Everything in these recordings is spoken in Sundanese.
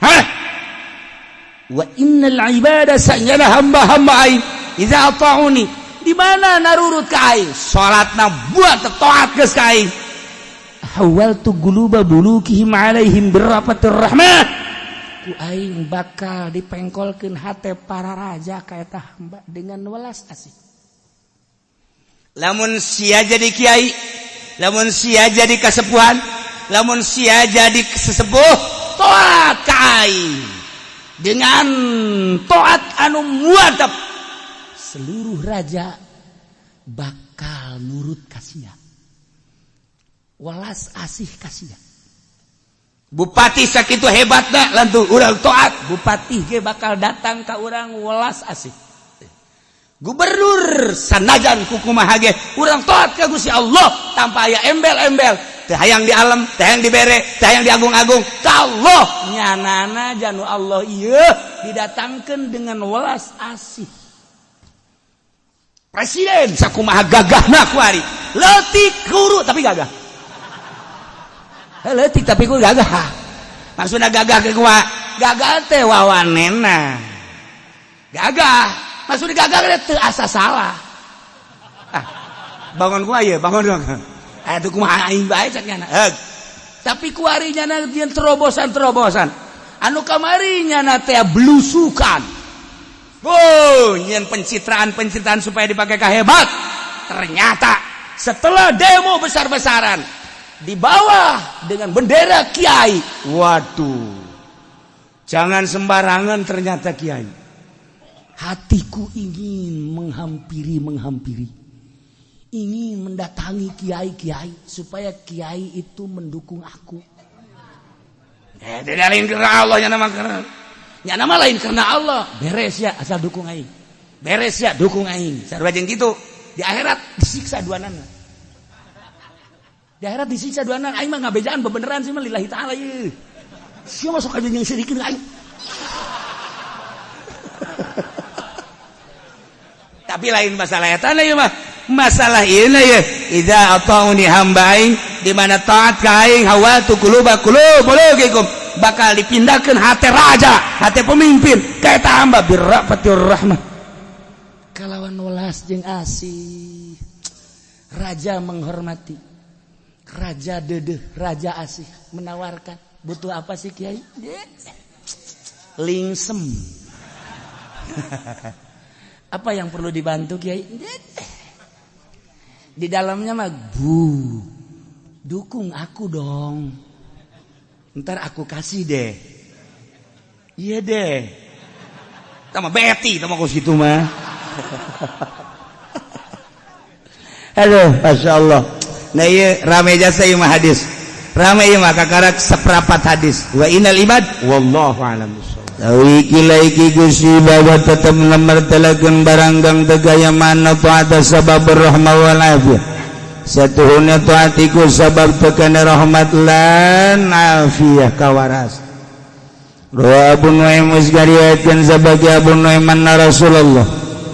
Hah, wa innal ibada, sanyana hamba-hamba aing, idza ata'uni, di mana narurut ka aing, salatna buat taat geus ka aing, hawaltu quluba mulukihim alaihim birrafatir rahmah, ku aing bakal dipengkolkeun hate para raja ka eta hamba dengan welas asih. Lamun sia jadi kiai, lamun sia jadi kasepuhan, lamun sia jadi sesepuh, taat ka aing dengan taat anu muadab, seluruh raja bakal nurut ka sia, welas asih ka sia. Bupati sakitu hebatna, lantu urang taat, bupati ge bakal datang ka urang welas asih. Gubernur sanajan kukumaha ge, urang taat ka Gusti Allah tanpa aya embel-embel, teu hayang di alam, teu hayang dibere, teu hayang diagung-agung ka Allah. Nyanana janu Allah ieu didatangkeun dengan welas asih. Presiden sakumaha gagahna kuari, leutik kuru tapi gagah. Leutik tapi ku gagah. Maksudna gagah ke kumaha? Gagah teh wawanena gagah, maksudnya gagah teh teu asa salah. Ah, bangun kumaha ieu? Bangun dong. Atuh kumaha aing bae cak nyana. Heug. Tapi kuari nyana terobosan-terobosan anu kamari nyana teh blusukan. Oh, nyian pencitraan-pencitraan supaya dipakai hebat. Ternyata setelah demo besar-besaran di bawah dengan bendera kiai, waduh, jangan sembarangan ternyata kiai. Hatiku ingin menghampiri, menghampiri, ingin mendatangi kiai-kiai supaya kiai itu mendukung aku. Eh, tidak lain karena Allah ya, nama karena ya nama lain karena Allah. Beres ya, asal dukung aing. Beres ya, dukung aing. Sarua jeung kitu. Di akhirat disiksa dua nana, di akhirat disiksa dua nana. Aing mah ngabejaan bebeneran sih mah lillahi ta'ala ye. Sia masuk aja yang sedikit aing. Tapi lain masalah eta ieu mah, masalah ieu ye, idza ata'uni, hamba aing di mana taat ka aing, hawatu quluba qulub mulukikum, bakal dipindahkan hati raja, hati pemimpin ka eta hamba birrafatir rahmah, kalawan welas jeung asih. Raja menghormati, raja dedeh, raja asih, menawarkan, butuh apa sih, kiai? Lingsem. Apa yang perlu dibantu, kiai? Di dalamnya mah, bu, dukung aku dong, ntar aku kasih deh. Iya deh, sama Betty sama kos gitu mah. Aduh, masya Allah. Nah, iya rame jasa ieu mah, hadis rame ieu mah, kakarak seperapat hadis. Wa innal ibad, wallahu a'lam bissawab. Iki iki Gusti bahwa tetep nemertelakeun barang kang tegaya mana taat sabab rahmah wal afiyah. Satuhuna taat iku sabab tekana rahmat lan afiyah, kawaras. Rawa Abu Nuaim, ngariwayatkeun sebagai Abu Nuaim, anna Rasulullah,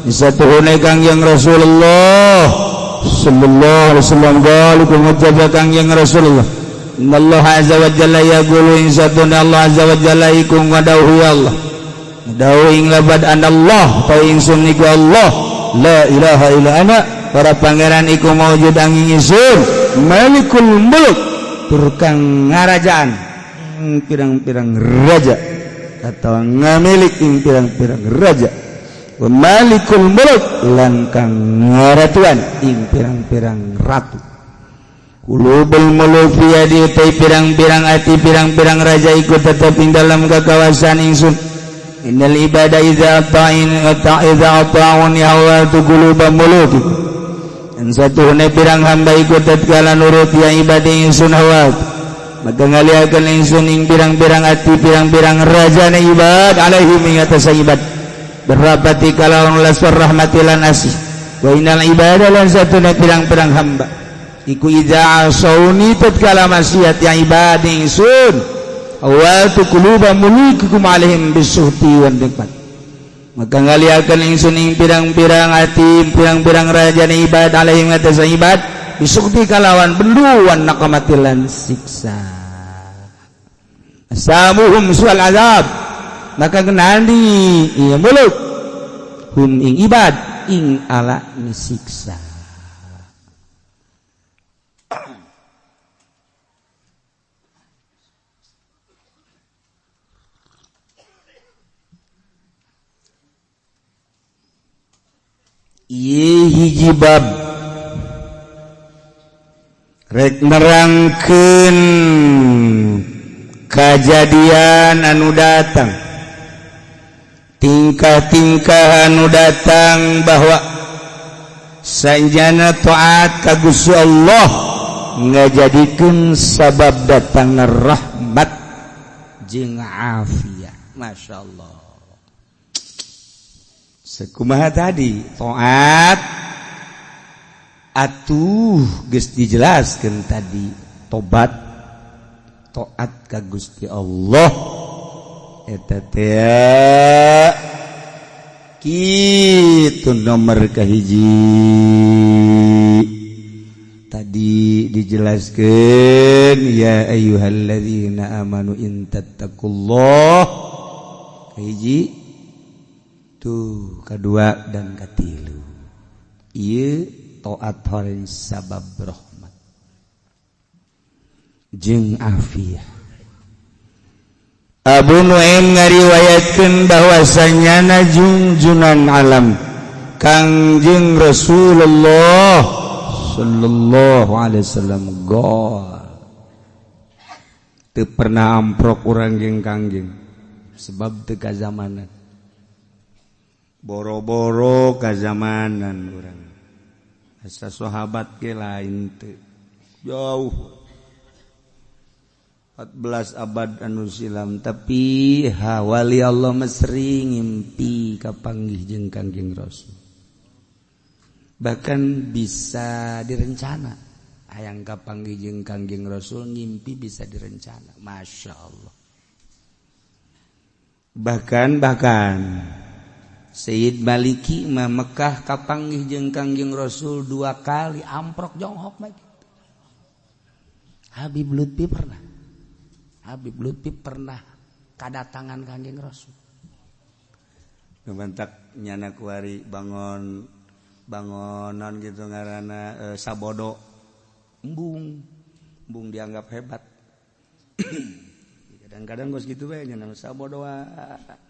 satuhuna Kangjeng Rasulullah sallallahu alaihi wasallam, qala, ngucap Kangjeng Rasulullah, Allah azza wa jalla yaqulu, ing satuna Allah azza wa jalla iku ngadawuh, ya Allah dawuh ing labad anallah ta ingsun iku Allah, la ilaha illa ana, para pangeran iku maujud angin ingsun, malikul muluk, tur kang ngarajaan pirang-pirang raja atau ngamilik ing pirang-pirang raja, wa malikul muluk, lan kang ngaratuan ing pirang-pirang ratu. Qulubul muluk biyadi, tai pirang-pirang ati pirang-pirang raja iku tetep ing dalam kekawasan ingsun. Innal ibada idza ta'in idza ata'un yahwatu quluba muluki, dan satuhune pirang hamba iku tatkala nurut ya ibadah ingsun, hawat, maka ngaliakeun ingsun ing pirang-pirang ati pirang-pirang raja na ibad alaihim ing atas ibad berapati kalawan las rahmati lan asih. Wa innal ibada, lan satuna pirang-pirang hamba iku idza asawni, tatkala maksiat yang ibad ingsun, awatu quluba mulukikum alaihim bisuhti wan nikmat, maka ngaliakeun ingsun ing pirang-pirang ati pirang-pirang raja na ibad alaihim atas ibad bisuhti kalawan bendu wan naqamati lan siksa. Asabuhum sual azab, maka ngenani ieu mulut hum ing ibad ing ala nisiksa. Ieu hiji bab rek nerangkeun kajadian anu datang, tingkah-tingkah anu datang bahwa sanjana taat ka Gusti Allah ngajadikeun sabab datangna rahmat jeung afiat. Masya Allah, sekumaha tadi taat atuh geus dijelaskeun tadi, tobat taat ka Gusti Allah eta teh kitu nomor kahiji. Tadi dijelaskeun ya ayyuhalladzina amanu in tattaqullah kahiji tuh, kedua dan katilu ieu taat horeng sabab rahmat jeung afiah. Abu Nuaim ngariwayatkeun bahwasanya junjunan alam Kangjeng Rasulullah sallallahu alaihi wasallam gol teu pernah amprok urang jeung Kangjeng sebab teu kazamanan, boro-boro kazamanan urang asa sahabat ge lain teu jauh 14 abad anu silam, tapi ha wali Allah mah sering ngimpi kapanggih jeung Kangjeng Rasul, bahkan bisa direncana hayang kapanggih jeung Kangjeng Rasul ngimpi bisa direncana. Masya Allah. Bahkan bahkan Sayyid Maliki mah Mekah kapanggih jeung Kangjeng Rasul 2 kali amprok jonghok mah gitu. Habib Lutfi pernah. Habib Lutfi pernah kadatangan Kangjeng Rasul. Bentak nyana kuari bangon bangonan gitu ngaranna sabodo embung embung dianggap hebat. Kadang-kadang geus kitu bae nyana sabodo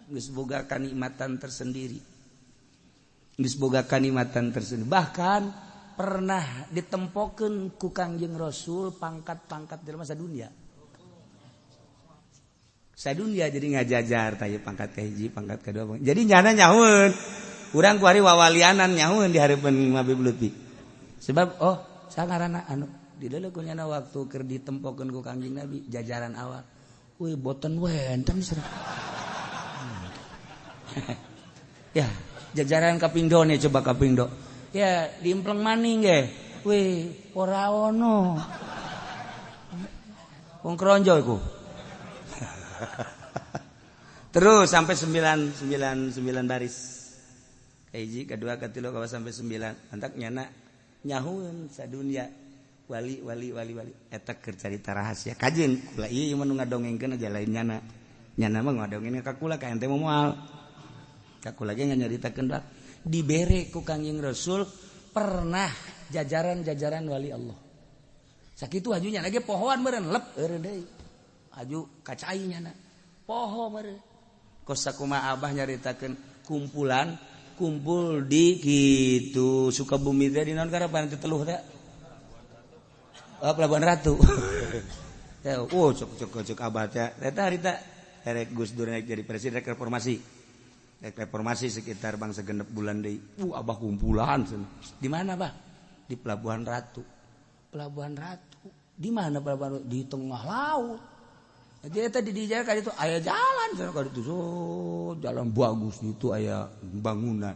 geus boga kanikmatan tersendiri. Geus boga kanikmatan tersendiri. Bahkan pernah ditempokeun ku Kangjeng Rasul pangkat-pangkat di masa dunia. Sadunia jadi ngajajar tah pangkat ka hiji, pangkat kadua. Jadi nyana nyahueun. Urang kuari wawalianan nyahueun di hareupeun Habib Lutfi. Sebab oh, sangarana anu dideuleu ku nyana waktu keur ditempokeun ku Kangjeng Nabi jajaran awal. Wih, boten wenten serem. Ya, jajaran kaping do nih, coba kaping do. Ya, diimpleng maning ge. Wih, ora ono. Wong kronjo iku. Terus sampai 9 9 9 baris. Kahiji, kedua, ketilu, kaopat sampai 9. Antak nyana nyahueun sadunya wali wali wali wali eta keur carita rahasia kajeun kula ieu mah nu ngadongengkeun aja lain nyana. Nyana mah ngadongengkeun ka kula ka ente moal. Ka kula ge nyaritakeun dak dibere ku Kangjeng Rasul pernah jajaran-jajaran wali Allah. Sakitu ajunya lagi pohoan meureun lep eureun deui. Aju kacai nyana. Poho meureun. Kos sakumaha abah nyaritakeun kumpulan kumpul di kitu Sukabumi teh di naon karapan teh teluh teh. Oh, Pelabuhan Ratu. Ya, oh cok cok cok abah teh. Eta harita erek Gus Dur naik jadi presiden rek reformasi. Rek reformasi sekitar bangsa genep bulan deui. Abah kumpulan cenah. Di mana, Bah? Di Pelabuhan Ratu. Pelabuhan Ratu. Di mana Pelabuhan Ratu? Di tengah laut. Jadi eta di dieu ka ditu aya jalan cenah ka ditu. So, jalan bagus itu aya bangunan.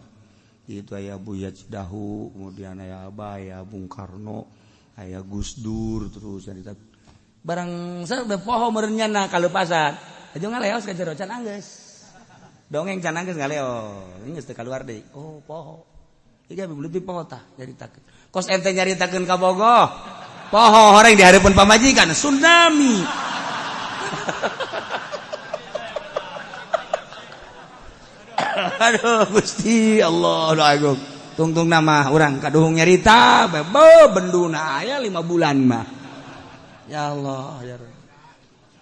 Itu aya Buya Cidahu, kemudian aya Abah, aya Bung Karno, aya Gus Dur terus cerita. Barang saya poho meureun nyana kaleupasan. Aju ngaleos ka jero can anggeus. Dongeng can anggeus ngaleos. Geus teu kaluar deui. Oh, poho. Ieu Habib Lutfi poho tah nyaritakeun. Kos ente nyaritakeun ka Bogoh. Poho horeng di hareupeun pamajikan tsunami. Aduh Gusti Allah agung. Tungtung nama urang kaduhung nyarita bebo benduna aya 5 bulan mah. Ya Allah ya Rabb.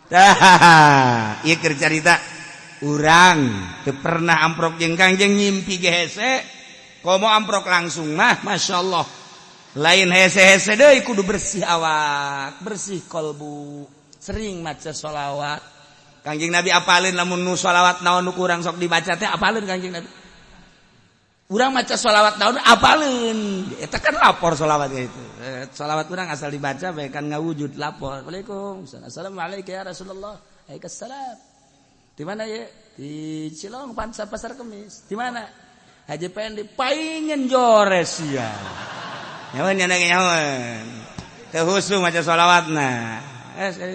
Tah, ieu keur carita urang teu pernah amprok jeung Kangjeng nyimpi ge hese. Komo amprok langsung mah masyaallah. Lain hese-hese deui kudu bersih awak, bersih kolbu, sering maca sholawat. Kangjeng Nabi apalin lamun nu sholawat naon nu kurang sok dibaca teh apalin Kangjeng Nabi. Urang maca sholawat naon apalin. Eta kan lapor sholawatnya itu. Sholawat urang asal dibaca bae kan ngawujud lapor. Waalaikumsalam. Assalamualaikum ya Rasulullah. Waalaikumsalam. Di mana ya? Di Cilong Pansa Pasar Kemis. Di mana? Haji Pendi paingen jores ya. Nyawan nya nyawan. Teu husu maca sholawatna.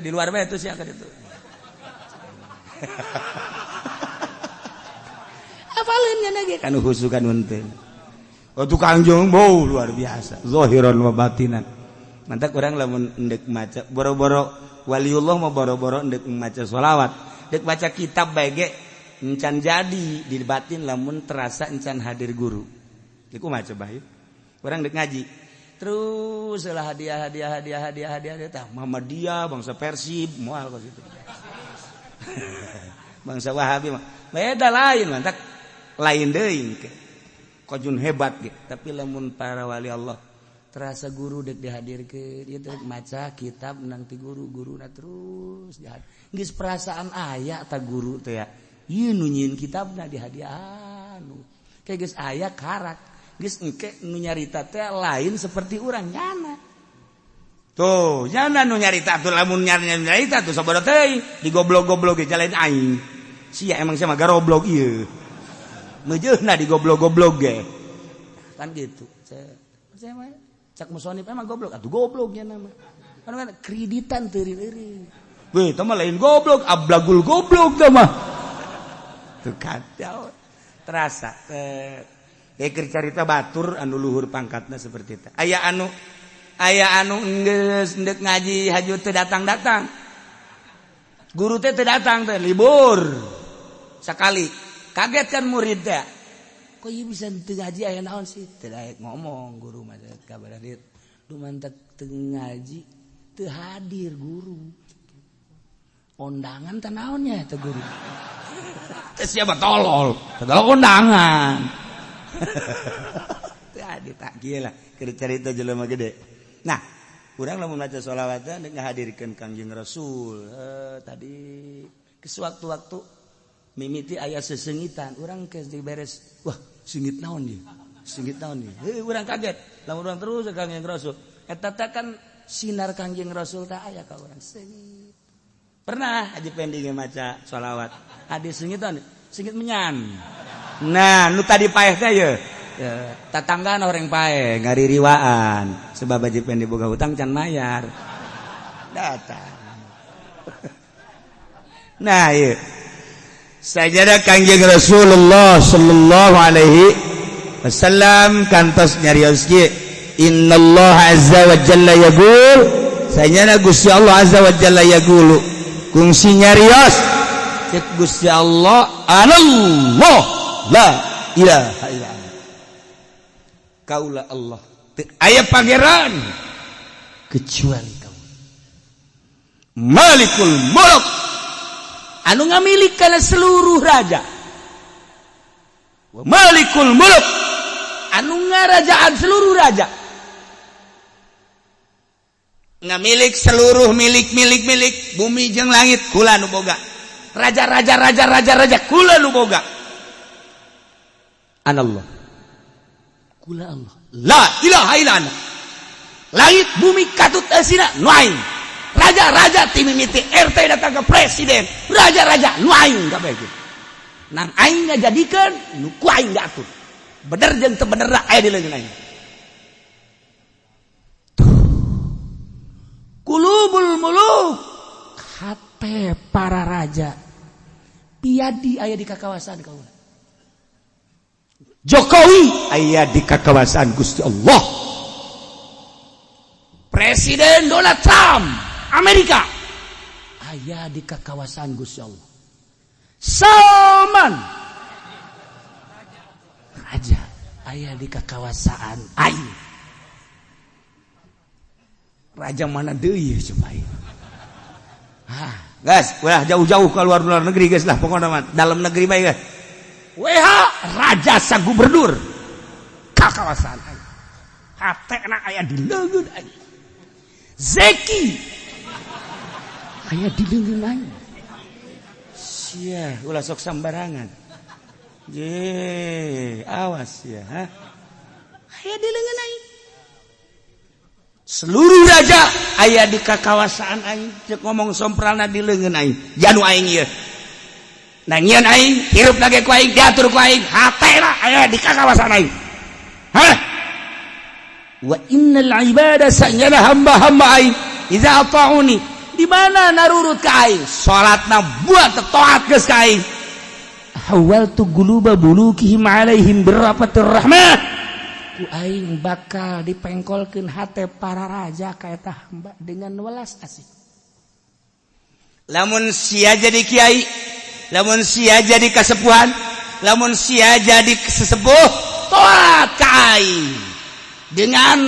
Di luar bae tuh sia itu. Apalin nya lagi kan husu kan unteun. Oh tukang jong bau luar biasa. Zahiran wa batinan. Mantak urang lamun endek maca boro-boro waliullah mah boro-boro endek maca sholawat. Dek baca kitab bae ge encan jadi di batin lamun terasa encan hadir guru. Iku maca bae. Urang dek ngaji. Terus lah hadiah hadiah hadiah hadiah hadiah tah Muhammadiyah bangsa Persib moal kos itu. Bangsa Wahabi mah beda lain mantak lain deui ke. Kojun hebat ge, tapi lamun para wali Allah terasa guru dek dihadirkeun ieu teh maca kitab nang ti guru guruna terus dihadir. Geus perasaan aya ta guru teh ya. Ieu nu nyieun kitabna dihadiahan. Kayak geus aya karak, geus engke nu nyarita teh lain seperti urang nyana. Tuh, nyana nu nyarita tuh lamun nyarita tuh sabodo teh digoblok-goblok ge jalain aing. Sia emang sia mah garoblok ieu. Meujeuna digoblok-goblok ge. Kan gitu. Saya mah cak musonif emang goblok atuh goblok nya nama. Kan kreditan teu eureun. Weh, teh mah lain goblok, ablagul goblok teh mah. Tuh kacau. Terasa keur carita batur anu luhur pangkatna seperti itu. Aya anu geus endek ngaji haju teu datang-datang. Guru teh teu datang teh libur. Sekali. Kaget kan murid teh. Kok ieu bisa teu ngaji aya naon sih? Teu daek ngomong guru mah kabar dieu. Dumantek teu ngaji teu hadir guru. Undangan teh naonnya teh guru. Teh siapa tolol? Segala undangan. Tadi tak gila keur carita jelema gede. Nah, urang lamun maca sholawat teh ngahadirkeun Kangjeng Rasul. Tadi ke sewaktu-waktu mimiti aya sesengitan, urang geus diberes. Wah, sengit naon ieu? Sengit naon ieu? Heuh, urang kaget. Lamun urang terus Kangjeng Rasul. Eta teh kan sinar Kangjeng Rasul teh aya ka urang sengit. Pernah Haji Pendi ge maca sholawat. Adi sengit naon? Sengit menyan. Nah, nu tadi paeh teh ye. Ya, tatanggaan orang paeh ngaririwaan sebab Haji Pendi boga hutang can mayar. Datang. Nah, ieu. Sajadah Kangjeng Rasulullah sallallahu alaihi wasallam kantos nyarios kieu, innallaha azza wa jalla yaqul, sajana Gusti Allah azza wa jalla yaqulu, kungsi nyarios cek Gusti Allah, anallah la ilaha illa ana. Kaula Allah teu aya pangeran kecuali kaula. Malikul Mulk anu ngamilik kana seluruh raja. Wa Malikul Mulk anu ngarajaan seluruh raja. Ngamilik seluruh milik-milik milik bumi jeung langit kula nu boga. Raja-raja raja-raja raja kula nu boga. Anallah. Kula Allah. La ilaha illa ana. Langit bumi katut eusina nu aing. Raja-raja ti mimiti RT datang ke presiden. Raja-raja nu aing kabeh kitu. Nang aing ngajadikeun nu ku aing diatur. Bener jeung teu bener aya di leungeun aing. Qulubul muluk hate para raja piadi aya di kakawasan kaula. Jokowi aya di kakawasan Gusti Allah. Presiden Donald Trump Amerika Aya di kakawasan Gusti Allah. Salman raja aya di kakawasaan aing. Raja mana deui coba ieu? Ah, Guys, ulah jauh-jauh ke luar luar negeri, guys, lah pokoknya mah dalam negeri bae, guys. WH raja sagubernur kakawasan aing. Hatena aya di leungeun aing. Zeki aya di leungeun aing. Sia, ulah sok sambarangan. Je, awas ya, ha? Aya di leungeun aing. Seluruh raja aya di kakawasaan aing, cek ngomong sompralna di leungeun aing. Janu aing ieu. Nah, nyieun aing, hirup lagi ku aing, diatur ku aing, hatena aya di kakawasaan aing. Hah? Wa innal ibada, sanyana hamba-hamba aing, idza ata'uni, di mana narurut ka aing, salatna buat taat geus ka aing, hawaltu quluba bulukihim alaihim birrafatir rahmah, ku aing bakal dipengkolkeun hate para raja ka eta hamba dengan welas asih. Lamun sia jadi kiai, lamun sia jadi kasepuhan, lamun sia jadi sesepuh, taat ka aing dengan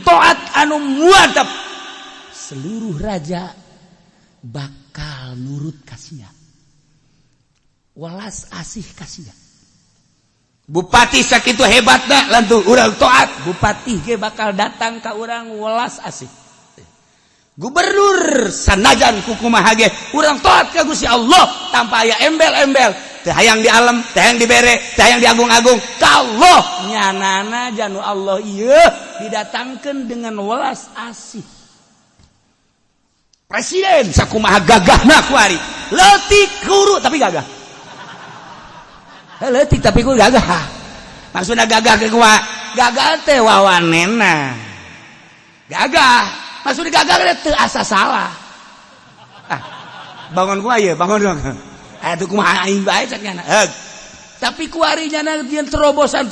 taat anu muadab, seluruh raja bakal nurut ka sia, welas asih ka sia. Bupati sakitu hebatna, lantu urang taat, bupati ge bakal datang ka urang welas asih. Gubernur sanajan kukumaha ge urang taat ka Gusti Allah tanpa aya embel-embel. Teu hayang di alam, teu hayang dibere, teu hayang diagung-agung ka Allah, nyanana janu Allah ieu didatangkeun dengan welas asih. Presiden sakumaha gagahna kuari, leutik kuru tapi gagah. Leutik tapi ku gagah. Maksudna gagah ke kumaha? Gagah teh wawanena gagah, maksudnya gagah teh asa salah. Ah, bangun kumaha ieu? Bangun dong. Atuh kumaha aing bae cek nyana. Heug. Tapi kuari nyana terobosan terobosan.